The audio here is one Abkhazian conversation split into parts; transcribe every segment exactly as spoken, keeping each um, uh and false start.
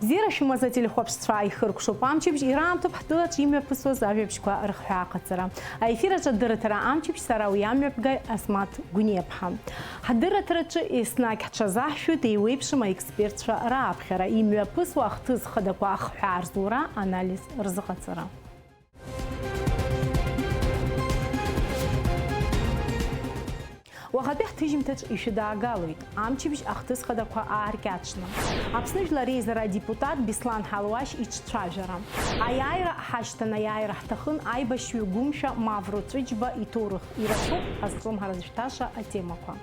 Бзиара шәымаз ателехәаԥшцәа, ихыркәшоуп амчыбжь, ираамҭоуп ҳтәылаҿ имҩаԥысуаз ажәабжьқәа рыхҳәааҟаҵара. Аефир аҿы адырраҭара амчыбжь, сара уи амҩаԥгаҩ Асмаҭ Гәниаԥҳа. Ҳдырраҭараҿы еснагь ҳҽазаҳшәоит еиуеиԥшым аекспертцәа рааԥхьара, имҩаԥысуа ахҭыс хадақәа ахҳәаа рзура, анализ рзыҟаҵара. Уахатәи ҳҭыжьымҭаҿ ишәыдаагалоит амчыбжь ахҭыс хадақәа ааркьаҿны. Аԥсны Жәлар Реизара адепутат Беслан Ҳалуашь иҿцәажәара. Аиааира ҳашьҭан, аиааира ҳҭахын, аибашьҩы гәымшәа Мавро Ҵәыџьба иҭоурых ирацәоуп ҳазҿлымҳара зышәҭаша атемақәа.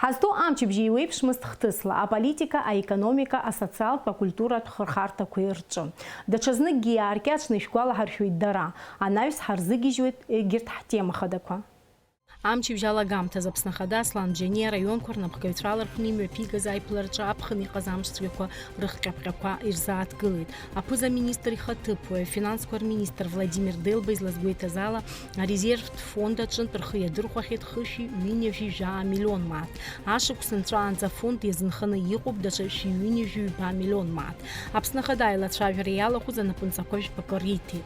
Ҳазҭоу амчыбжь еиуеиԥшмызт хҭысла, аполитика, аекономика, асоциалтә, акультуратә хырхарҭақәеи рҿы. Даҽазныкгьы иааркьаҿны ишәгәалаҳаршәоит дара. Анаҩс ҳарзыгьежьуеит егьырҭ ҳтема хадақәа. Амчыбжь алагамҭазы Аԥсны Ахада Аслан Џьениа араионқәа рнапхгаҩцәа аларԥны имҩаԥигаз аиԥылараҿы аԥхын иҟаз амш цәгьақәа рыхҟьаԥҟьақәа ирзааҭгылеит. Аԥыза-министр ихаҭыԥуаҩ, афинансқәа рминистр Владимир Делба излазгәеиҭаз ала, арезервтә фонд аҿынтә рхы иадырхәахьеит хышәи ҩынҩажәи жәаа миллион мааҭ. Ашықәс нҵәаанӡа афонд иазынханы иҟоуп даҽа шәи ҩынҩажәи ҩба миллион мааҭ. Аԥсны Ахада аилацәажәара иалахәыз анапынҵақәа жәпакы риҭеит.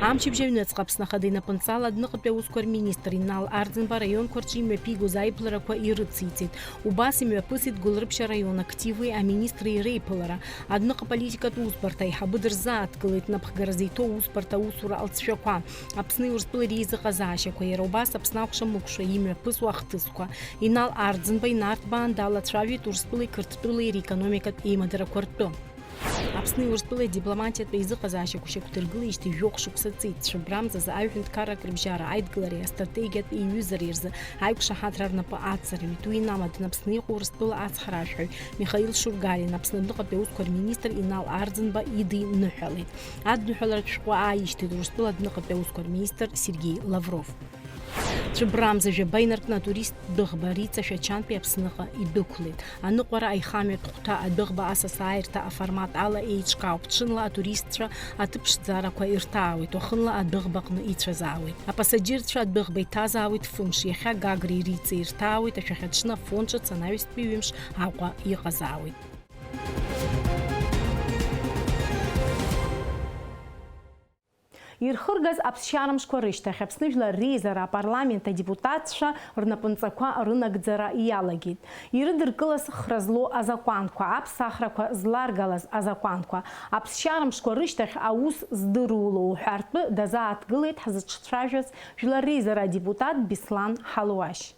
Амчыбжь аҩныҵҟа Аԥсны Ахада инапынҵала адәныҟатәи аусқәа рминистр Инал Арӡынба араионқәа рҿы имҩаԥигоз аиԥыларақәа ирыциҵеит. Убас имҩаԥысит Гәылрыԥшь араион активи аминистри реиԥылара. Адәныҟа политикатә усбарҭа аиҳабы дырзааҭгылеит напхгара зиҭоу аусбарҭа аусура алҵшәақәа, Аԥсни Урыстәылеи реизыҟазаашьақәа, иара убас Аԥсны акәша-мыкәша имҩаԥысуа ахҭысқәа. Инал Арӡынба инарҭбаан далацәажәеит Урыстәылеи Қырҭтәылеи рекономикатә еимадарақәа ртәы. Аԥсни Урыстәылеи адипломатиатә еизыҟазаашьақәа шьақәдыргылеижьҭеи жәохә шықәса ҵит. Цәыббрамзазы аҩ-ҳәынҭқаррак рыбжьара аидгылареи астратегиатә еиҩызареи рзы аиқәшаҳаҭра рнапы аҵарҩит. Уи инамаданы Аԥсны иҟоу Урыстәыла ацҳаражәҳәаҩ Михаил Шургалиа, Аԥсны адәныҟатәи аусқәа рминистр Инал Арӡынба идиныҳәалеит. Адныҳәаларатә шәҟәы ааишьҭит Урыстәыла адәныҟатәи аусқәа рминистр Сергеи Лавров. Цәыббрамза жәаба инаркны атурист дәыӷба Риҵа Шәачантәи Аԥсныҟа идәықәлеит. Аныҟәара аихамҩатә хәҭа адәыӷба асасааирҭа аформат ала еиҿкаауп. Ҽынла атуристцәа аҭыԥ ԥшӡарақәа ирҭаауеит, уахынла адәыӷбаҟны ицәазаауеит. Апасаџьырцәа адәыӷба иҭазаауеит фымш, иахьа Гагреи Риҵеи ирҭаауеит, ашәахьаҽны Афон ҿыц анаҩстәи ҩымш Аҟәа иҟазаауеит. Ирхыргаз аԥсшьарамшқәа рышьҭахь Аԥсны Жәлар Реизара апарламент адепутатцәа рнапынҵақәа рынагӡара иалагеит. Ирыдыркылаз хра злоу азакәанқәа, аԥсахрақәа зларгалаз азакәанқәа, аԥсшьарамшқәа рышьҭахь аус здырулоу уҳәартәы дазааҭгылеит ҳзыҿцәажәаз Жәлар Реизара адепутат Беслан Ҳалуашь.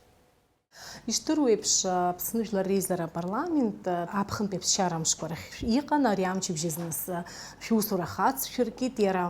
Ишдыру еиԥш, Аԥсны Жәлар Реизара апарламент аԥхынтәи аԥсшьара амшқәа рахь иҟан, ари амчыбжь зныс шәусура хацшәыркит, иара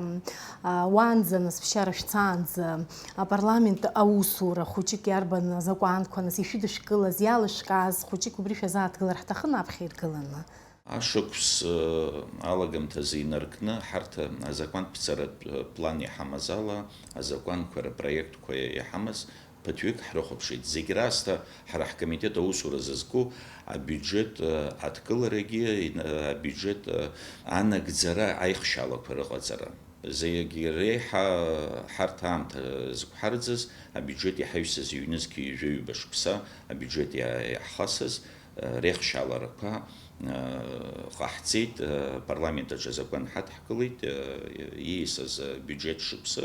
уаанӡа нас, ԥсшьара шәцаанӡа апарламент аусура хәыҷык иарбан азакәанқәа нас ишәыдышәкылаз, иалышәкааз хәыҷык убри шәазааҭгылар ҳҭахын аԥхьа иргыланы. Ашықәс, э, алагамҭазы инаркны, ҳарҭ, э, азакәантә ԥҵаратә, э, план иҳамаз ала, азакәанқәа рпроектқәа иҳамаз ԥыҭҩык ҳрыхәаԥшит. Зегь раасҭа ҳара ҳкомитет аусура зызку абиуџьет, э, адкыларагьы, ин-, э, абиуџьет, э, анагӡара аихшьалақәа рыҟаҵара. Зегь реиҳа ҳарҭ аамҭа зықәҳарӡыз абиуџьет иҳаҩсыз ҩнызқь ҩажәи ҩба шықәса абиуџьет иа-, иаҳхасыз, э, реихшьааларақәа, э, ҟаҳҵеит, э, апарламент аҿы азакәан ҳадҳкылеит, э, ииасыз абиуџьет шықәсы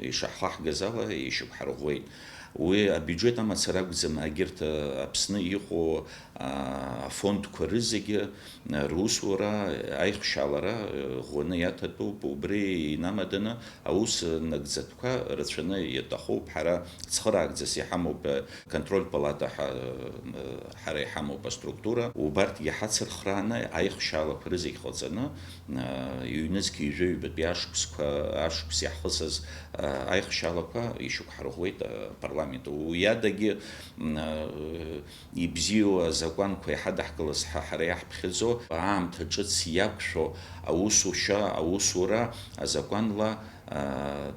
ишаҳхаҳгаз ала ишьақәҳарӷәӷәеит. Уи абиуџьет амацара акәӡам, егьырҭ, э, Аԥсны иҟоу, а, афондқәа рызегьы, э, русура, аихшьаалара, э, ӷәӷәаны иаҭатәуп. Убри инамаданы аус нагӡатәқәа рацәаны иаҭахуп. Ҳара цхыраагӡас иҳамоуп, э, контроль палата ҳа-, э, ҳара иҳамоуп аструктура. Убарҭгьы ҳацырхрааны аихшьаалақәа рызегь ҟаҵаны, э, ҩнызқь ҩажәи ҩбатәи ашықәсқәа, ашықәс иаҳхысыз, э, аихшьаалақәа ишьақәҳарӷәӷәеит, э, апарламент. Уи адагьы, м, э, ибзиоу азакәанқәа иҳадаҳкылаз ҳа-, ҳара иаҳԥхьаӡо, аамҭа ҿыц иақәшәо аусушьа, аусура азакәанла, а,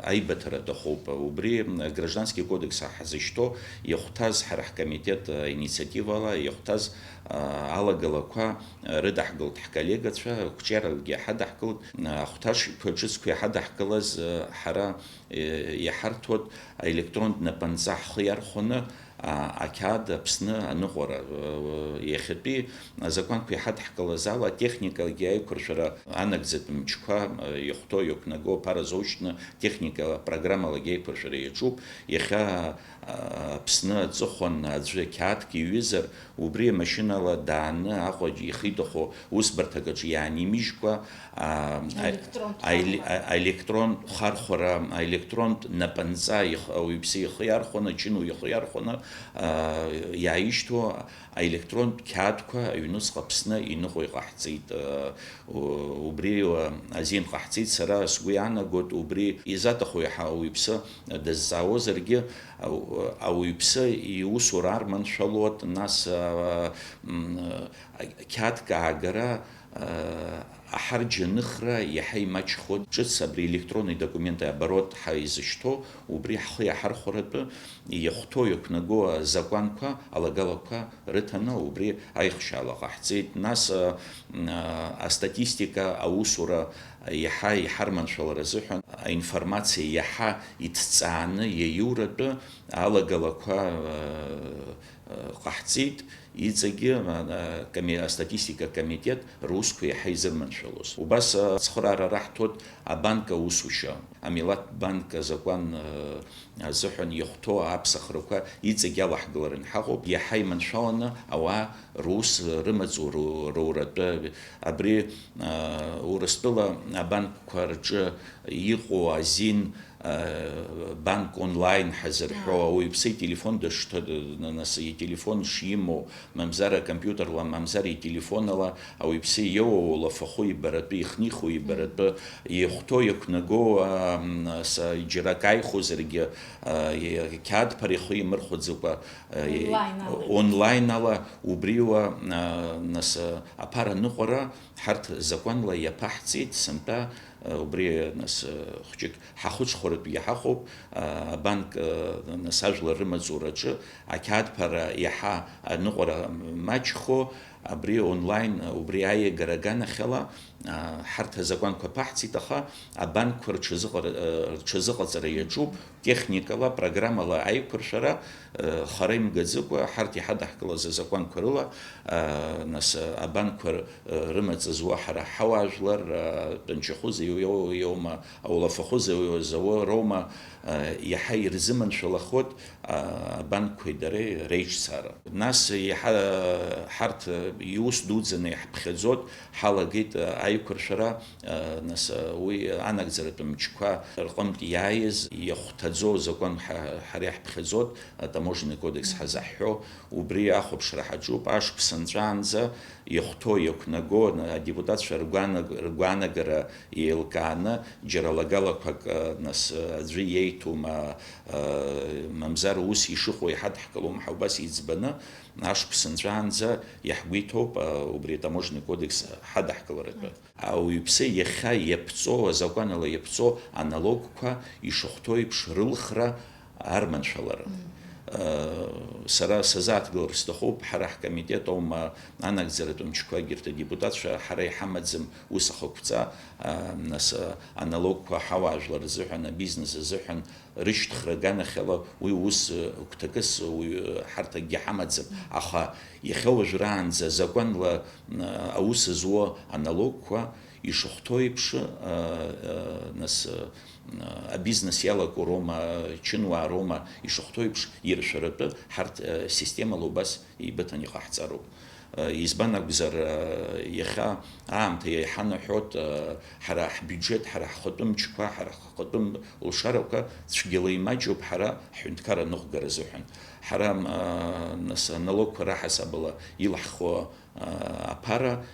аибыҭара аҭахуп. Убри аграждански кодекс ҳзышьҭоу иахәҭаз, ҳара ҳкомитет аинициативала иахәҭаз, а, алагалақәа рыдаҳгылт ҳколлегацәа, ақәҿиарагьы ҳадаҳкылт, ахәҭаҿқәа ҿыцқәа иҳадаҳкылаз, а, ҳара, е, иҳарҭоит аелектронтә напынҵа ҳхы иархәаны, А, ақьаад Аԥсны аныҟәара, э, иахьатәи азакәанқәа иҳадҳкылаз ала, атехникагьы аиқәыршәара анагӡатә мчқәа, э, иахәҭоу иақәнаго аԥара азоушьҭны техникала, программалагьы аиқәыршәара иаҿуп. Иахьа, а, Аԥсны аҵыхәан аӡәы қьаадк иҩызар, убри амашьынала дааны Аҟәа ихидахо усбарҭак аҿы иаанимыжькәа, а, а, Аелектронтә аеле-, хархәара. А, аелектронтә хархәара, аелектронтә напынҵа их-, ауаҩԥсы ихы иархәаны, ачынуаҩ ихы иархәаны, а, иааишьҭуа аелектронтә қьаадқәа аҩнуҵҟа Аԥсны иныҟәо иҟаҳҵеит. А, у-, убри, а, азин ҟаҳҵеит, сара сгәы иаанагоит, убри изаҭаху иаҳа ауаҩԥсы дазҵаауазаргьы, ау-, ауаҩԥсы иусура арманшәалоит, нас, а, м, а, қьаадк аагара, а, аҳарџьаныхра иаҳа имаҷхоит. Ҿыц абри електронный документы оборот ҳәа изышьҭоу, убри ҳхы иаҳархәаратәы, иахәҭоу иақәнаго азакәанқәа, алагалақәа рыҭаны, убри аихшьаала ҟаҳҵеит. Нас, а, м, а, астатистика аусура иаҳа иҳарманшәалар азыҳәан, аинформациа иаҳа иҭҵааны иаиуратәы алагалақәа, а, а, ҟаҳҵеит. Иҵегьы, а, а, коми-, астатистика комитет русқәа иаҳа изырманшәалоз. Убас, а, ацхыраара раҳҭоит абанк аусушьа, амилаҭтә банк азакәан, а, азыҳәан иахәҭоу аԥсахрақәа иҵегь алаҳгаларан ҳаҟоуп, иаҳа иманшәаланы ауаа рус рымаҵура-, роуратәы. Абри, а, Урыстәыла абанкқәа рҿы иҟоу азин, а, банк онлайн ҳазырҳәо, Ааи. Ауаҩԥсы ителефон дышҭа-, нас ителефон шимоу, мамзар акомпиутерла, мамзар ителефонала, ауаҩԥсы иоуа улафахәы ибаратәы, ихнихуа ибаратәы, ихәҭоу иақәнаго, а, м, са, џьара акы ааихәозаргьы, а, и-, қьаадԥара ихы имырхәаӡакәа, а, и-, Онлайн ала. Онлайн ала, убриуа, а, нас, а, аԥара ныҟәара ҳарҭ закәанла иаԥаҳҵеит, сынтәа, а, убри, нас, а, хәҷык ҳахәыцхәаратәгьы ҳаҟоуп, а, абанк, а, нас ажәлар рымаҵураҿы ақьаадԥара иаҳа аныҟәара маҷхо, абри онлайн, убри аиагара аганахьала, а, ҳарҭ азакәанқәа ԥаҳҵеит, аха абанкқәа рҽазыҟара-, а, рҽазыҟаҵара иаҿуп, техникала, программала аиқәыршәара, а, хара имгаӡакәа, ҳарҭ иҳадаҳкылаз азакәанқәа рыла, а, нас, а, абанкқәа р-, рымаҵ зуа ҳара ҳауаажәлар, а, тәанчахәы зеиуоу-, иоума, аулафахәы зеиуоу-, зауа роума, а, иаҳа ирзыманшәалахоит, а, абанкқәеи дареи реиҿцаара. Нас иаҳа, ҳарҭ иус дуӡӡаны иаҳԥхьаӡоит, ҳалагеит, а, аиқәыршәара, а, нас, а, уи анагӡаратә мчқәа рҟынтә иааиз иахәҭаӡоу азакәан ҳа-, ҳара иаҳԥхьаӡоит, атаможенный кодекс ҳазаҳҳәо, убри ахәаԥшра ҳаҿуп, ашықәс нҵәаанӡа иахәҭоу иақәнаго, адепутатцәа ргәанаг-, ргәаанагара еилкааны, џьара лагалақәак, а, нас, аӡәы иеиҭоума, а, мамзар ус ишыҟоу иҳадҳкылома ҳәа убас иӡбаны, ашықәс нҵәаанӡа иаҳгәеиҭоуп, а, убри атаможенный кодекс ҳадаҳкыларатәы. Ауаҩԥсы иахьа иаԥҵоу, азакәанала иаԥҵоу аналогқәа ишахәҭоу еиԥш рылхра арманшәалара. Мм. Э, сара сазааҭгылар сҭахуп, ҳара ҳкомитет аума анагӡаратә мчқәа, егьырҭ адепутатцәа, ҳара иҳамаӡам ус ахықәҵа, а, нас, а, аналогқәа ҳауаажәлар рзыҳәан, абизнес азыҳәан рышьҭхра аганахьала уи ус, э, гәҭакыс уаҩы ҳарҭ акгьы ҳамаӡам. Аха иахьа уажәраанӡа азакәанла, а, аус зуа аналогқәа ишахәҭоу еиԥш, а, а, нас, а, абизнес иалаку роума, чынуаа роума, ишахәҭоу еиԥш, иршәаратәы ҳарҭ, а, системала убас еибыҭаны иҟаҳҵароуп. Избан акәзар, иахьа аамҭа иаҳанаҳәоит, ҳара ҳбиуџьеҭ, ҳара ҳхатәы мчқәа, ҳара ҳхатәы лшарақәа цәгьала имаҷуп ҳара ҳҳәынҭқарра аныҟәгара азыҳәан. Ҳара, нас, аналогқәа раҳасабала илаҳхуа аԥара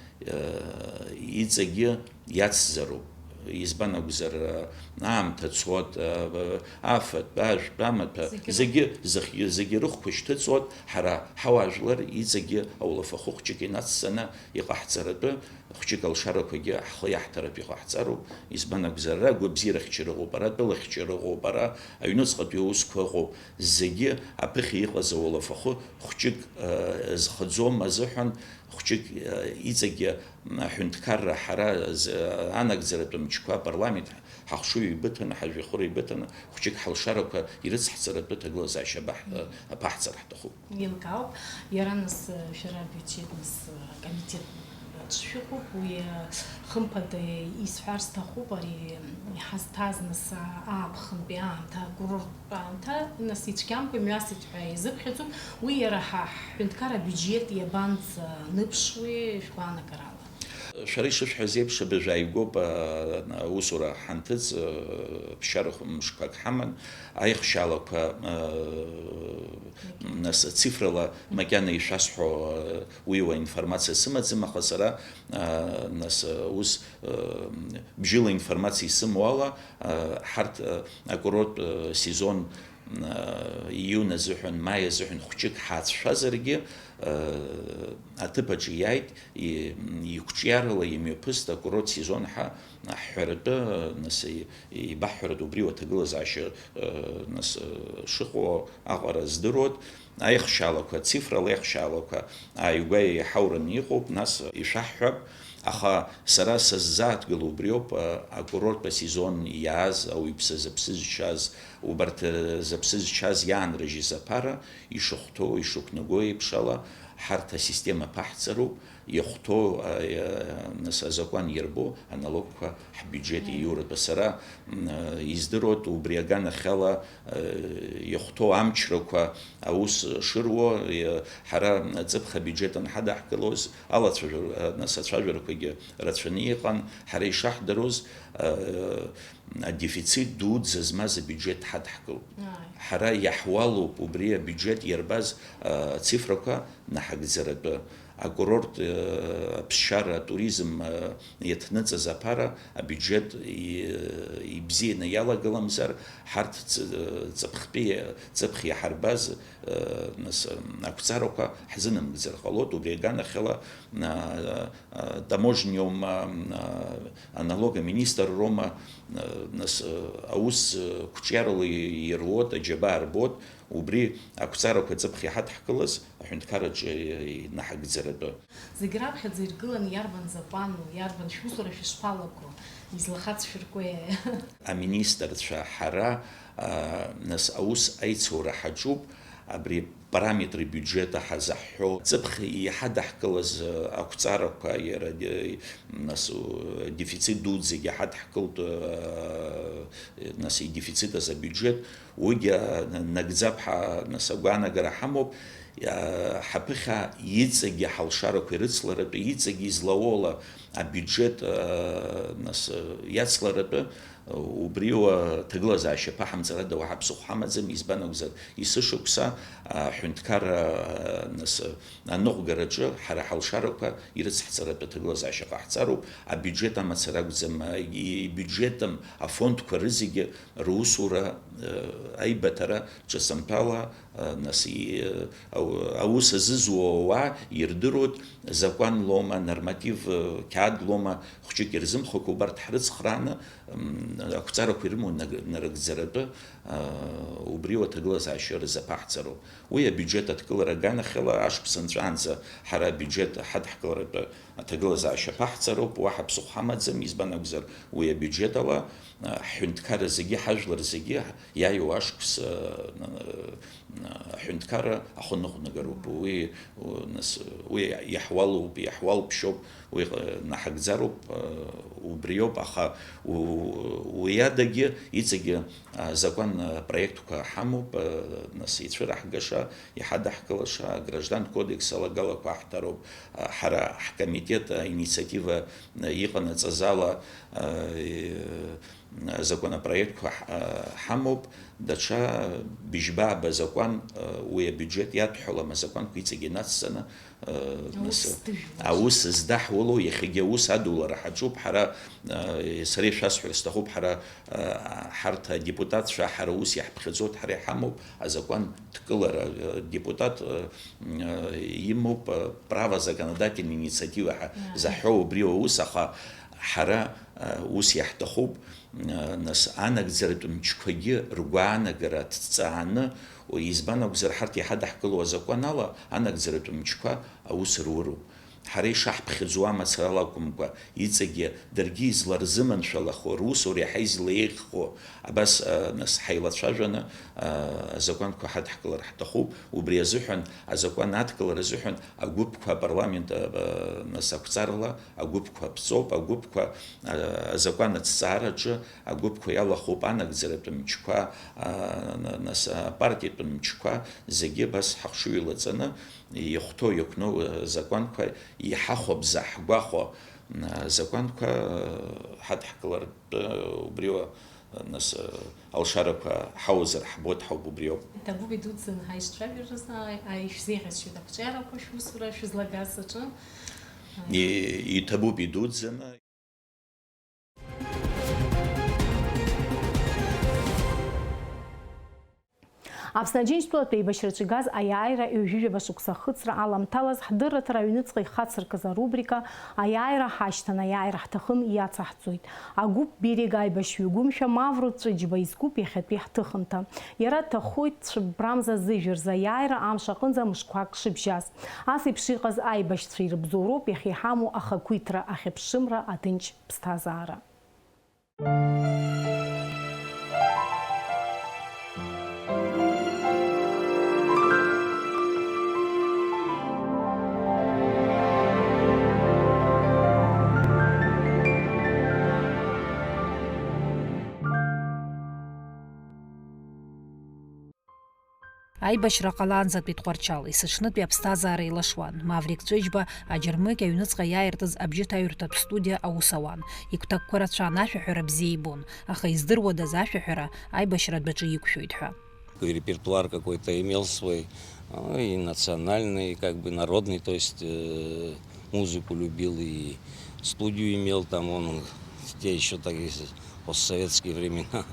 иҵегьы иацзароуп. Избан акәзар, аамҭа цоит, афатә, ажәтә, амаҭәа, зегьы зегьы, рыхә-, зегь-, зегьы рыхәқәа шьҭыҵуеит, ҳара ҳауаажәлар иҵегьы аулафахәы хәҷык инацҵаны иҟаҳҵаратәы, хәҷык алшарақәагьы ҳхы иаҳҭаратәы иҟаҳҵароуп. Избан акәзар, ара агәабзиара хьчара ыҟоуп, ара атәыла хьчара ыҟоуп, ара аҩныҵҟатәи аусқәа ыҟоуп, зегьы аԥыхьа иҟаз аулафахәы хәҷык, э, зхаӡом азыҳәан, хәҷык, э, иҵегьы аҳәынҭқарра ҳара з-, анагӡаратә мчқәа апарламент Ҳахшыҩ еибыҭаны, ҳажәҩахыр еибыҭаны, хәҷык ҳалшарақәа ирыцҳҵаратәы аҭагылазаашьа абаҳ-, аԥаҳҵар ҳҭахуп. Еилкаауп, иара нас, шәара абиуџьет нас акомитет аҿы шәыҟоуп, уи хымԥада исҳәар сҭахуп, ари иҳазҭаз нас ааԥхынтәи аамҭа, акурорттә аамҭа, нас ицәгьамкәа имҩасит ҳәа изыԥхьаӡом, уи иара ҳа ҳҳәынҭқар абиуџьет иабанӡаныԥшуеи шәгәаанагарала? Шәара ишышәҳәаз еиԥш, абыржә ааигәоуп, а, аусура ҳанҭыҵ, а, ԥсшьара хә-, мшқәак ҳаман, аихшьаалақәа, а, нас, цифрала макьана ишәасҳәо, а, уи уа информациа сымаӡам, аха сара, а, нас, а, ус, а, бжьыла информациа исымоу ала, а, ҳарҭ, а, акурорттә, а, сезон, а, июнь азыҳәан, маи азыҳәан хәҷык ҳацәшәазаргьы, а, аҭыԥ аҿы иааит, и-, иқәҿиарала имҩаԥыст акурорт сезон ҳа-, аҳәҳәаратәы, нас, и-, ибаҳҳәаратәы убри уаҭагылазаашьа, э, нас, э, шыҟоу аҟара здыруеит. Аихшьаалақәа, цифрала аихшьаалақәа ааигәа иҳаураны иҟоуп, нас ишәаҳҳәап, аха сара сыззааҭгыло убриоуп, э, акурорттә асезон иааз, ауаҩԥсы зыԥсы зшьаз, убарҭ, э, зыԥсы зшьаз иаанрыжьыз аԥара ишыхәҭоу, ишықәнаго еиԥш ала, ҳарҭ асистема ԥаҳҵароуп, иахәҭоу, а, а, нас азакәан иарбоу аналогқәа ҳбиуџьет ииуратәы. Сара, м, а, издыруеит, убри аганахьала, а, иахәҭоу амчрақәа аус шыруа, иа-, ҳара аҵыԥх абиуџьет анҳадаҳкылоз, алацәажәар-, а, нас ацәажәарақәагьы рацәаны иҟан, ҳара ишаҳдыруаз, а, адефицит дуӡӡа змаз абиуџьет ҳадаҳкылт. Ааи. Ҳара иаҳуалуп убри абиуџьет иарбаз, а, цифрақәа наҳагӡаратәы. Акурорт, э, аԥсшьара, атуризм, э, иаҭныҵыз аԥара абиуџьет и-, ибзианы иалагаламзар, ҳарҭ ҵ-, ҵыԥхтәи, ҵыԥх иаҳарбаз, э, нас, э, ақәҵарақәа ҳзынамгӡар ҟалоит, убри аганахьала, а, а, таможниома, а, аналога министр роума, а, нас, а, аус, а, қәҿиарала ируот, аџьабаа рбот, убри ақәҵарақәа ҵыԥх иҳадҳкылаз, аҳәынҭқарраҿы инаҳагӡаратәы. Зегь раԥхьаӡа иргыланы иарбан закәану, иарбан шәусура шәышԥалаго, излахацшәыркуеи? Аминистрцәа ҳара, а, нас аус аицура ҳаҿуп, абри параметри биуџьета ҳазаҳҳәо, ҵыԥх иҳадаҳкылаз, а, ақәҵарақәа, иара, а, нас, у, дефицит дуӡӡагьы ҳадҳкылт, а, нас идефицитаз абиуџьет, уигьы, а, нагӡап ҳәа, нас, агәаанагара ҳамоуп. Иа-, ҳаԥыхьа иҵегьы ҳалшарақәа ирыцларатәы, иҵегьы излауоула абиуџьет, а, нас, а, иацларатәы, а, убри уа ҭагылазаашьа ԥаҳамҵарада уаҳа ԥсыхәа ҳамаӡам, избан акәзар, есышықәса, а, аҳәынҭқарра, а, нас, а, аныҟәгараҿы ҳара ҳалшарақәа ирыцҳҵаратәы аҭагылазаашьа ҟаҳҵароуп, абиуџьет амацара акәӡам, а, и-, ибиуџьетым афондқәа рызегьы русура, а, аибаҭара ҿыцамҭәала, а, нас, и-, ау-, аус азызуа ауаа ирдыруеит, закәан лоума, норматив, а, қьаад лоума, хәҷык ирзымхакәа убарҭ ҳрыцхрааны, м, ақәҵарақәа ирымоу наг-, нарыгӡаратәы, а, убри уаҭагылазаашьа рзаԥаҳҵароуп. Уи абиуџьет адкылара аганахьала ашықәс анҵәаанӡа ҳара абиуџьет ҳадҳкыларатәы аҭагылазаашьа ԥаҳҵароуп, уаҳа ԥсыхәа ҳамаӡам, избан акәзар, уи абиуџьет ала, а, ҳҳәынҭқарра зегьы, ҳажәлар зегьы иааиуа ашықәс, а, а, аҳәынҭқарра ахы ныҟәнагароуп. Уи, у-, нас, уи иаҳуалуп, иаҳуалԥшьоуп, уи, а, наҳагӡароуп, а, убриоуп, аха у-, уи адагьы иҵегьы, а, закәан, а, проектқәа ҳамоуп, а, нас ицәыраҳгаша, иҳадаҳкылаша, аграждантә кодекс алагалақәа аҳҭароуп, а, ҳара ҳкомитет аинициатива, а, иҟанаҵаз ала, а, и-, азакәанопроектқәа ҳ-, а, ҳамоуп, даҽа быжьба-ааба закәан, а, уи абиуџьет иадҳәалам азакәанқәа иҵегь инацҵаны, а, нас, аус здаҳуло, иахьагьы аус адулара ҳаҿуп, ҳара, а, сара ишәасҳәар сҭахуп, ҳара, а, ҳарҭ адепутатцәа ҳара ус иаҳԥхьаӡоит, ҳара иҳамоуп азакәан дкылара, а, депутат, а, м, а, имоуп, а, право законодательной инициативы ҳәа заҳәо убри аус, аха ҳара, а, ус иаҳҭахуп, а, нас анагӡаратә мчқәагьы ргәаанагара ҭҵааны, избан акәзар, ҳарҭ иҳадаҳкыло азакәан ала анагӡаратә мчқәа аус руроуп. Ҳара ишаҳԥхьаӡо амацара ала акәымкәа, иҵегьы даргьы изларзыманшәалахо, русура иаҳа излеиӷьхо, абас, а, нас, ҳаилацәажәаны, а, азакәанқәа ҳадҳкылар ҳҭахуп. Убри азыҳәан, азакәан адкылара азыҳәан агәыԥқәа апарламент, а, а, нас, ақәҵарала агәыԥқәа ԥҵоуп, агәыԥқәа, а, азакәан аҭҵаараҿы агәыԥқәа иалахәуп анагӡаратә мчқәа, а, на-, нас, апартиатә мчқәа зегьы абас ҳахшыҩ лаҵаны, иахәҭоу, иақәноу, э, закәанқәа, иҳахәап заҳгәахәо, э, закәанқәа, э, ҳадҳкылартә, э, убриоуа, э, нас, э, алшарақәа ҳауазар ҳбоит, ҳауп убриоуп. Иҭабуп идуӡӡаны ҳаишцәажәаразы, ааи, ааи, ишәзеиӷьасшьоит ақәҿиарақәа шәусура шәызлагаз аҿы. И-, иҭабуп идуӡӡаны. Аԥсны Аџьынџьтәылатә еибашьраҿы игаз аиааира ҩажәижәаба шықәса ахыҵра аламҭалаз ҳдырраҭара аҩныҵҟа ихацыркыз арубрика «Аиааира ҳашьҭан, аиааира ҳҭахын» иацаҳҵоит. Агәыԥ Берег аибашьҩы гәымшәа Мавро Ҵәыџьба изкуп иахьатәи ҳҭыхымҭа. Иара дҭахоит цәыббрамза зыжәҩа рзы аиааира амш аҟынӡа мышқәак шыбжьаз. Ас еиԥш иҟаз аибашьцәа ирыбзоуроуп иахьа иҳамоу ахақәиҭра, ахьыԥшымра, аҭынч ԥсҭазаара. Аибашьра ҟалаанӡатәи Тҟәарчал есыҽнытәи аԥсҭазаара еилашуан. Маврик Ҵәыџьба аџьармыкьа аҩныҵҟа иааиртыз абжьыҭаҩырҭатә студиа аус ауан. Игәҭакқәа рацәан, ашәаҳәара бзиа ибон, аха издыруадаз ашәаҳәара аибашьра адәаҿы иқәшәоит ҳәа. И репертуар какой-то имел свой, а, и национальный, и как бы народный, то есть, э, музыку любил, и студию имел, там он в те ещё такие с-, постсоветские времена,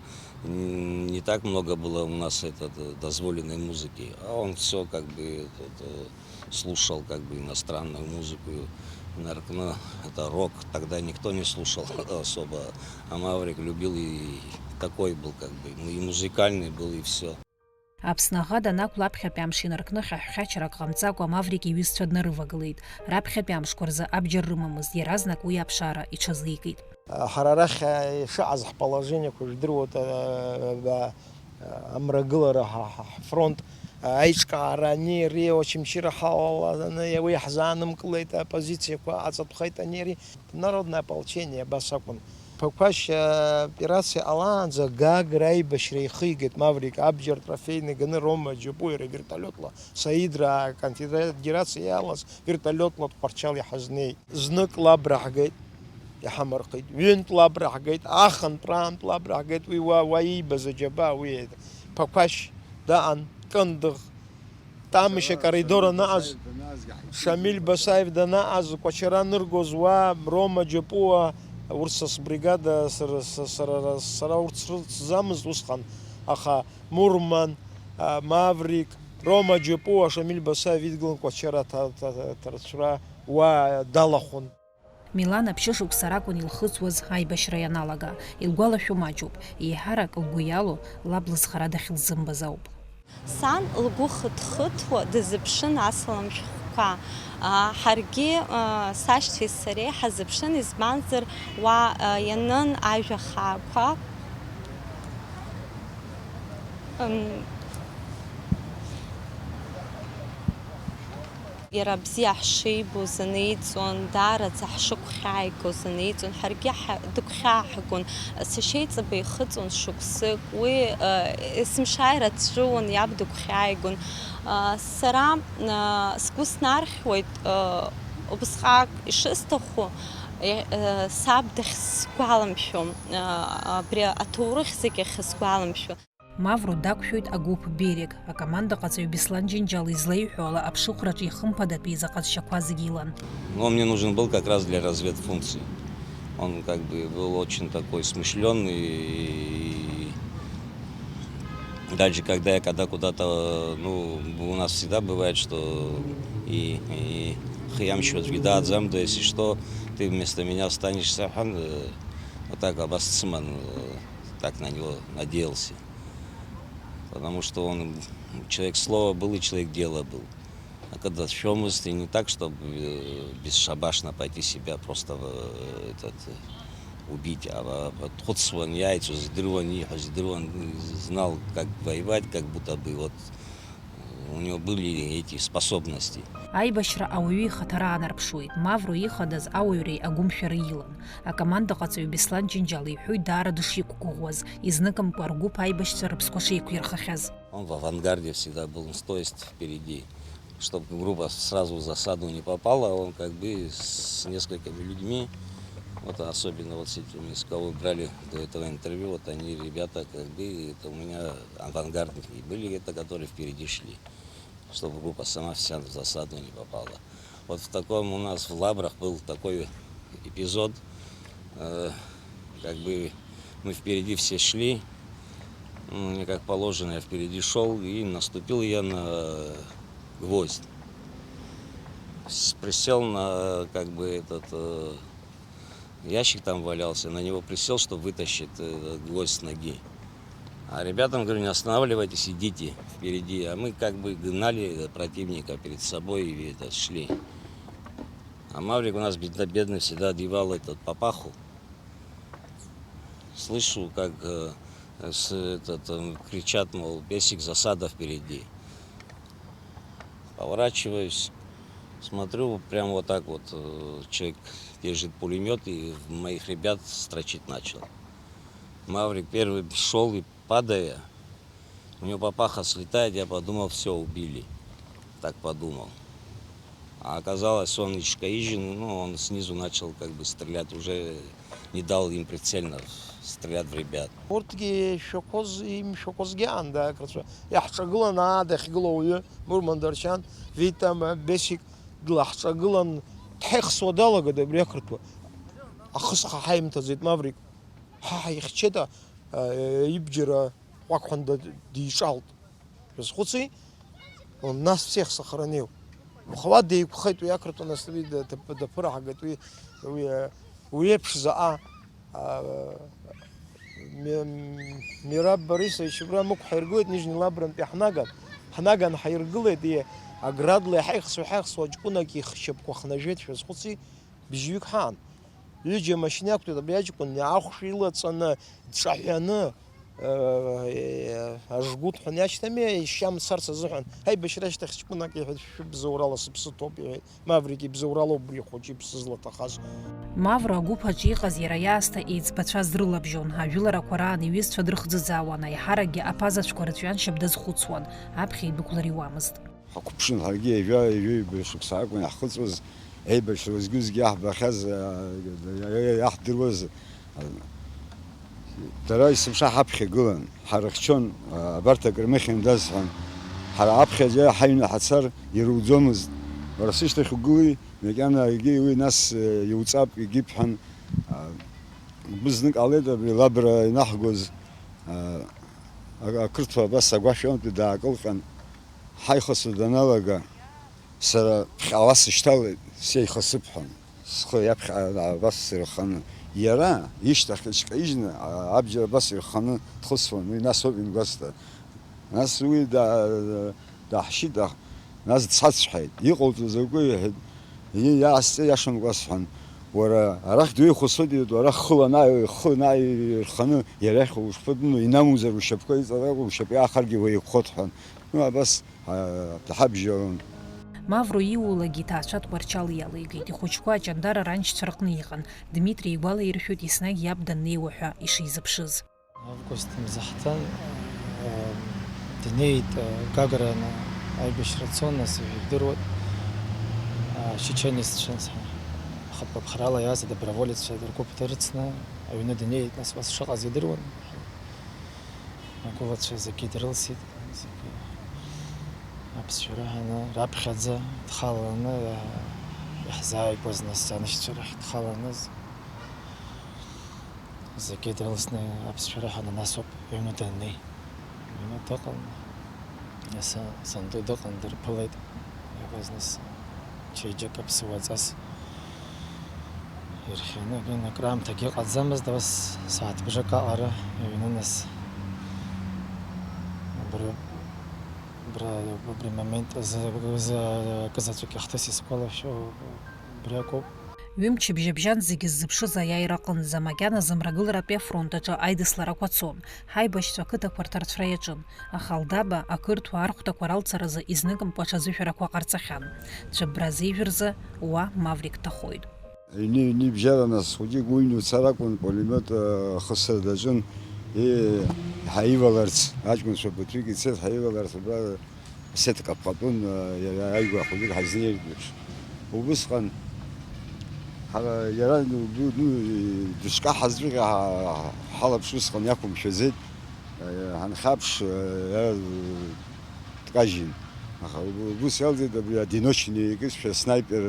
н-, не так много было у нас, этот, э, дозволенной музыки, а он всё как бы, этот, э, слушал как бы иностранную музыку, наверное, это рок, тогда никто не слушал особо, а Маврик любил и такой был как бы, ну, и музыкальный был, и всё. Аԥсны аӷа данақәла аԥхьатәи амш инаркны хьаҳәхьачарак ҟамҵакәа Маврик иҩызцәа днарывагылеит. Раԥхьатәи амшқәа рзы абџьар рымамызт, иаразнак уи аԥшаара иҽазикит. Ҳара арахь ишыҟаз ҳположениеқәа жәдыруеит, а, а, амрагылара ҳа, ҳа, ҳфронт аиҿкаара анеири, Очамчыра ҳалаланы уи ҳзаанымкылеит, апозициақәа аҵатәхеит анеири, народное ополчение абас акәын. Ԥақәашь, а, операциа ҟалаанӡа Гагра аибашьра ихигеит Маврик, абџьар трофеины иганы Рома Џьапуа иара вертолиотла, Саидра аконфедерациа иалаз вертолиотла Тҟәарчал иҳазнеит. Знык лаб раҳгеит, иҳамырхит, ҩынтә лаб раҳгеит, ахынтә раамҭа лаб раҳгеит, уи уа, уа иибаз аџьабаа, уи Ԥақәашь даан, Кындыӷ, Тамышь акоридор анаҟаз, Шамиль Басаев данаҟаз, Кәачара аныргоз уа, Рома Џьапуа, урҭ са сбригада, сара, са-, сара, сара урҭ срыцӡамызт усҟан, аха Мурман, а, Маврик, Рома Џьапуа, Шамиль Басаев идгылан Кәачара аҭа-, аҭа-, аҭарцәра уа далахәын. Милана ԥшьышықәса ракәын илхыҵуаз аибашьра ианалага. Илгәалашәо маҷуп, еиҳарак лгәы иалоу лаб лызхара дахьылзымбаз ауп. Сан лгәы хыҭ-хыҭуа дазыԥшын асалам шәҟәқәа. Ҳаргьы, сашьцәеи сареи ҳазыԥшын, избанзар, уа ианын ажәа хаақәа. Иара бзиа ҳшибоз аниҵон, даараӡа ҳшыгәхьааигоз аниҵон, ҳаргьы ҳа-, дыгәхьааҳгон. Сашьеиҵба ихыҵуан шықәсык, уи, э, есымшааира дҵәыуон, иаб дыгәхьааигон. Э, сара, э, сгәы снархьуеит, э, убысҟак ишысҭаху, э, э, саб дахьсгәаламшәо, э, абри аҭоурых зегь ахьысгәаламшәо. Мавро дақәшәоит агәыԥ Берег, акомандаҟаҵаҩ Беслан Џьынџьал излеиҳәо ала, аԥшыхәраҿы ихымԥадатәи изы аҟазшьақәа зегьы илан. Ну, он мне нужен был как раз для разведфункций. Он как бы был очень такой смышлёный, и даже когда я, когда куда-то, ну, у нас всегда бывает, что и, и хиамщут, да, дзам, да, если что, ты вместо меня останешься, хан, э, вот так, абасцыман, э, так на него надеялся. Потому что он человек слова был и человек дела был. Акы дацәшәомызт, и не так, чтобы, э, бесшабашно пойти себя просто, э, этот, э, убить, а, а, дхәыцуан, иааицәаз идыруан, ииҳәаз идыруан, знал, как воевать, как будто бы вот, э, у него были эти способности. Аибашьра ауаҩы ихаҭара аанарԥшуеит, Мавро ихадаз ауаҩреи агәымшәареи илан. Акомандаҟаҵаҩ Беслан Џьынџьал иҳәоит даара дышиқәгәыӷуаз, изныкымкәа ргәыԥ аибашьцәа рыԥсқәа шеиқәирхахьаз. Он в авангарде всегда был, он, то есть впереди. Чтоб группа сразу в засаду не попала, он как бы с несколькими людьми, вот особенно вот с этими, с кого брали до этого интервью, вот они, ребята, как бы, это у меня авангардники были, это которые впереди шли, чтобы группа сама вся в засаду не попала. Вот в таком у нас в Лабрах был такой эпизод, э, как бы мы впереди все шли, м, мне как положено, я впереди шёл, и наступил я на гвоздь. С-, присел на, как бы, этот, э, ящик там валялся, на него присел, чтобы вытащить, э, гвоздь с ноги. А ребятам говорю: «Не останавливайтесь, идите впереди». А мы как бы гнали противника перед собой и это, шли. А Маврик у нас бедно-, бедный всегда одевал этот папаху. Слышу, как, э, с-, этот, э, кричат, мол: «Бесик, засада впереди». Поворачиваюсь, смотрю, прям вот так вот, э, человек держит пулемёт и в моих ребят строчить начал. Маврик первый шёл и, падая, у него папаха слетает, я подумал: «Всё, убили». Так подумал. А оказалось, он из Чкаижины, ну, он снизу начал как бы стрелять, уже не дал им прицельно стрелять в ребят. Урҭгьы шәақәоз, имшәақәозгьы аан, даакрыцәа. Иаҳҿагылан, аа, дахьгылоу уаҩы, Мурман Дарчан, Витама, Бесик, длаҳҿагылан, дҳаихсуа далагоит абри ақырҭуа. Ахысха ҳаимҭаӡеит Маврик. Ҳа ҳаихьчеит, а, а, ибџьар аҟәақҳәа да-, диҿалт. Шәазхәыци? Нас всех сохранил. Мхуа деиқәхеит уи ақырҭуа, нас уи да-, дап-, даԥырҳагеит уи, уи, а, уи еиԥш заҟа, а, Ми-, Мираб Борисович, убра мықә ҳаиргылеит, Нижни Лабрантәи ҳнаган. Ҳнаган ҳаиргылеит, и, аградла иҳаихсуа, иҳаихсуа ҷкәынак ихшьапқәа хнажәеит, шәазхәыци? Бжьҩык ҳаан. Ҩыџьа амашьына иақәтәеит, абри аҷкәын ахәшә илаҵаны, дҿаҳәаны, э, ажгут ҳәа иашьҭами, ишьа мцарц азыҳәан. Аибашьра ашьҭахь ҷкәынак иҳәеит, шәыбзоурала сыԥсы ҭоуп, иҳәеит. Маврик ибзоуралоуп убри ахәыҷы иԥсы злаҭахаз. Мавро агәыԥ аҿы иҟаз иара иаасҭа еиҵбацәа дрылабжьон, ажәыларақәа раан иҩызцәа дрыхӡыӡаауан, аиҳаракгьы аԥазацәқәа рыҵәҩаншьап дазхәыцуан, аԥхьа идәықәлар иуамызт. Ҳақәыԥшын ҳаргьы ҩажәа, ҩажәи жәаҩа шықәса акәын иаҳхыҵуаз, еибашьра уеизгьы-уеизгьы иаҳбахьаз, а, иаҳдыруаз, а, дара есымша ҳаԥхьа гылан, ҳарыхьчон, а, абарҭ акрымыхьындаз ҳәа. Ҳара аԥхьаӡа ҳаҩны ҳацар ируӡомызт. Уара сышьҭахь угыли, макьана егьи уи нас, а, иуҵап, егьи бҳәан, а, бызнык ҟалеит абри Лабра инаҳгоз, а, а-, ақырҭуа абас агәашәантәи даакылҟьан. Ҳаихысра даналага, сара ԥхьаҟа сышьҭалеит, сеихасыԥ ҳәа, схы иаԥхьа абас сырханы. Иара ишьҭахь иҿкаижьны, а-, абџьар абас ирханы дхысуан, уи нас ауп имгәасҭа. Нас уи да-, даҳшьит, аҳ-, нас дсацәҳаит, иҟауҵо закәи, иҳәеит, ии, иаасҵеи, иашамкәа сҳәан, уара арахь дуеихәыцуеит, иҳәеит, уара хыла анааи-, хы анааирханы иара иахь ушԥатәоу, инамуӡар ушьапқәа иҵалакәу, ушьапы иаахаргьы уеиқәхоит ҳәан. Ну, абас, а, ҳабжьалон. Мавро иулагьы иҭаацәа Тҟәарчал иалеигеит, ихәыҷқәа Аҷандара раншьцәа рҟны иҟан, Дмитри игәалаиршәоит еснагь иаб даннеиуа ҳәа ишизыԥшыз. Август мза ҳҭан, а, днеит, а, Гаграны аибашьра цон, нас ижәдыруеит, а, чеченеццәа, ахатә гәаԥхарала иааз адоброволеццәа ргәыԥ дырцны аҩны днеит, нас уа сшыҟаз идыруан. Агәылацәа зегьы дрылсит, зегьы аԥсшәа раҳаны, раԥхьаӡа дхаланы, иаҳзааигәаз нас аншьцәа рахь дхаланы, зегьы дрылсны аԥсшәа раҳаны, нас ауп аҩны даннеи. Аҩны дыҟан, са-, санду дыҟан, дырԥылеит, иҟаз нас чеиџьыка ԥсуаҵас. Ирхианы, акы, акраамҭагьы ыҟаӡамызт, ус сааҭ бжак аҟара иҩны нас. Абри Убри, убри момент азы, азы акызаҵәык иахҭыс исгәалашәо убри акоуп. Ҩымчыбжьа бжьан зегьы ззыԥшыз аиааира аҟынӡа, макьаназы Мрагыларатәи афронт аҿы аидысларақәа цон, ҳаибашьцәа ақыҭақәа рҭарцәра иаҿын, аха Алдаба ақырҭуа архәҭақәа ралҵаразы изныкымкәа аҽазышәарақәа ҟарҵахьан. Цәыббра азеижә рзы уа Маврик дҭахоит. Ҩни-ҩни бжьара нас хәыҷык уҩны уцар акәын, пулемиот ахысра даҿын, ии, ҳаиваларц, аҷкәынцәа ԥыҭҩык ицеит ҳаиваларц, абра асеҭк аԥҟатәын, иара аигәа хәыҷык ҳазнеиртә еиԥш. Убысҟан ҳара иара ду-, ду-, дышкаҳазҵәҟьа ҳа-, ҳалаԥш усҟан иақәымшәаӡеит, ҳанхьаԥш, иара дкажьын. Аха убыс иалҵит абри одиночный икызшәа, снайпер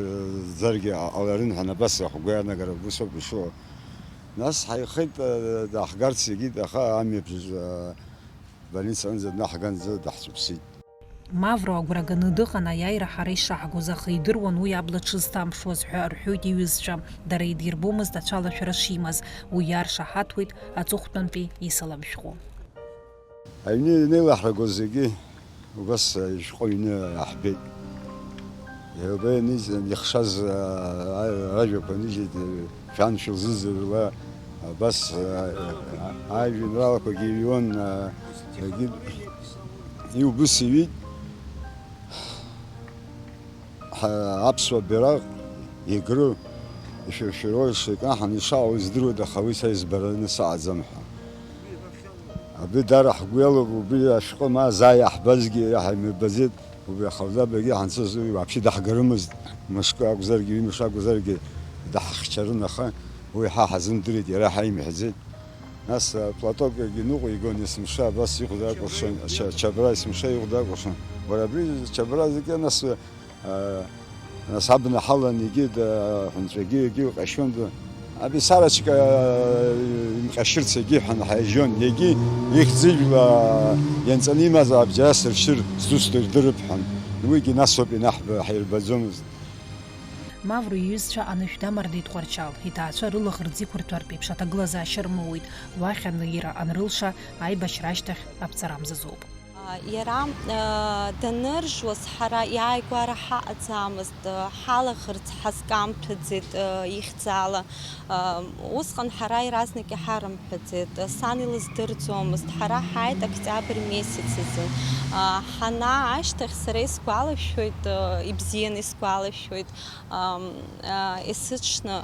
ӡаргьы ҟаларын ҳәа абас ҳгәы иаанагара убыс ауп ишыҟоу. Нас ҳаихеит, э, даҳгарц егьит, аха амҩаԥжәаҿ, э, больницаҟынӡа днаҳганӡа даҳцәыԥсит. Мавро агәра ганы дыҟан аиааира ҳара ишаҳгоз, аха идыруан уи абла дшызҭамԥшуаз ҳәа рҳәоит иҩызцәа. Дара идирбомызт ацәалашәара шимаз, уи иааршаҳаҭуеит аҵыхәтәантәи исалам шәҟәы. Аҩны ианеилаҳаргоз зегьы убас ашәҟәы аҩны иаҳбеит. Иара убри ианыҵ-, ихшаз, аа, ажәақәа нижьит, шәан шәылзыӡырҩла, абас, аа, ажәеинраалақәагьы иҩуан, аа, егьи убыс иҩит. Ҳа-, аԥсуа бираҟ Егры ишәыршәыруа ишикаҳан ишаауа издыруеит, аха уи са избараны саҟаӡам ҳәа. Абри даара ҳгәы иалоуп, убри ашәҟәы ма заа иаҳбазгьы иаҳа имырбаӡеит, убри ахалдабагьы ҳанцыз уи уаԥшьы даҳгарымызт, мышкы акәзаргьы, ҩымш акәзаргьы даҳхьчарын, аха уи ҳа ҳазымдырит, иара ҳаимҳәаӡеит. Нас, а, платокгьы ныҟәигон есымша, абас ихәда акәыршан, ача-, ачабра есымша ихәда акәыршан. Уара абри ачабра зегьы нас, а, нас абна ҳалан егьи да-, ҳәынҵәагьы егьи ҟьашьуан да. Абри сарочка, а, имҟьашьырц егьи ҳәан ҳаижьон, егьи ихьӡыжәла ианҵаны имаз абџьар сыршьыр, здусҭоу ирдырып ҳәан. Уигьы насоуп инаҳбо, ҳаирбаӡомызт. Мавро иҩызцәа анышә дамардеит Тҟәарчал, иҭаацәа рылаӷырӡ иқәырҭәартә еиԥш аҭагылазаашьа рымоуит, уахь анеира анрылша, аибашьра ашьҭахь аԥҵарамзазоуп. Иара даныржуаз ҳара иааигәара ҳаҟаӡамызт, ҳалаӷырӡ ҳазкамҭәаӡеит ихьӡала. Усҟан ҳара иаразнак иҳарымҳәаӡеит, сан илыздырӡомызт, ҳара ҳааит октиабр месяц азы. Ҳанаа ашьҭахь сара исгәалашәоит, ибзианы исгәалашәоит, есыҽны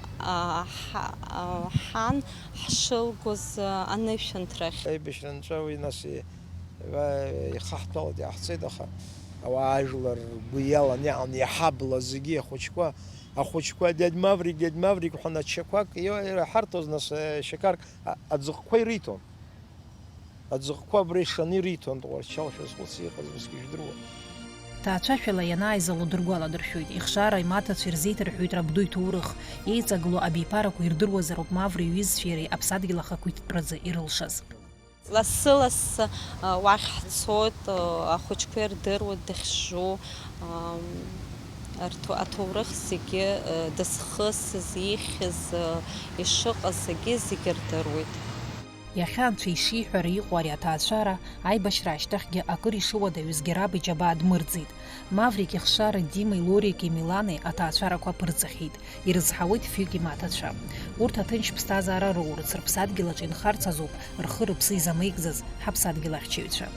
ҳан ҳшылгоз анышәынҭрахь. Аибашьра нҵәа уи нас ихаҳтәалеит, иаҳцеит, аха ауаа ажәлар ргәы иалан иҟан иаҳабла зегьы ахәыҷқәа, ахәыҷқәа, дядь Маврик, дядь Маврик ҳәа ачақәак ираҳарҭоз, нас шьақарк аӡыҟәқәа ириҭон. Аӡыҟәқәа абра ишаны ириҭон, Тҟәарчал шәазхәыц иҟаз усгьы ижәдыруан. Ҭаацәашәала ианааиз алу дыргәаладыршәоит, ихшара имаҭацәа ирзеиҭарҳәоит рабду иҭоурых, еиҵагылоу абиԥарақәа ирдыруазароуп Мавр иҩызцәеи иареи аԥсадгьыл ахақәиҭтәразы ирылшаз. Лассы-лассы уахь ҳцоит, ахәыҷқәа ирдыруеит дахьжу, аҭоурых зегьы дызхысыз, ихьыз, ишыҟаз зегьы, зегьы рдыруеит. Иахьа Анцәа ишиҳәара иҟоу ари аҭаацәара, аибашьра ашьҭахьгьы акыр ишыуадаҩызгьы раб иџьабаа дмырӡит. Маврик ихшара Димеи Лориеи Миланеи аҭаацәарақәа ԥырҵахьеит, ирызҳауеит фҩык имаҭацәа. Урҭ аҭынч ԥсҭазаара роурц, рыԥсадгьыл аҿы инхарц азоуп рхы-рыԥсы изамеигӡаз ҳаԥсадгьыл ахьчаҩцәа.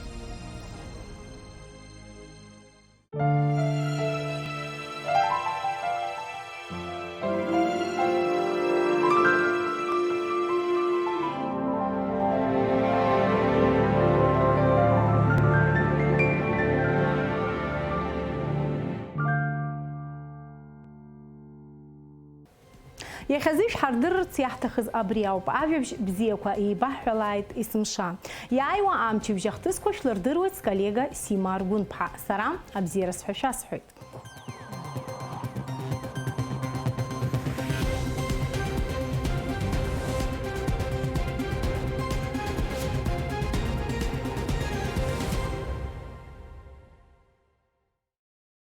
Иахьазы ишәҳардырырц иаҳҭахыз абри ауп, ажәабжь бзиақәа еибаҳҳәалааит есымша. Иааиуа амчыбжь ахҭысқәа шәлырдыруеит сколлега Сима Аргәынԥҳа, сара абзиара сҳәашәа сҳәоит.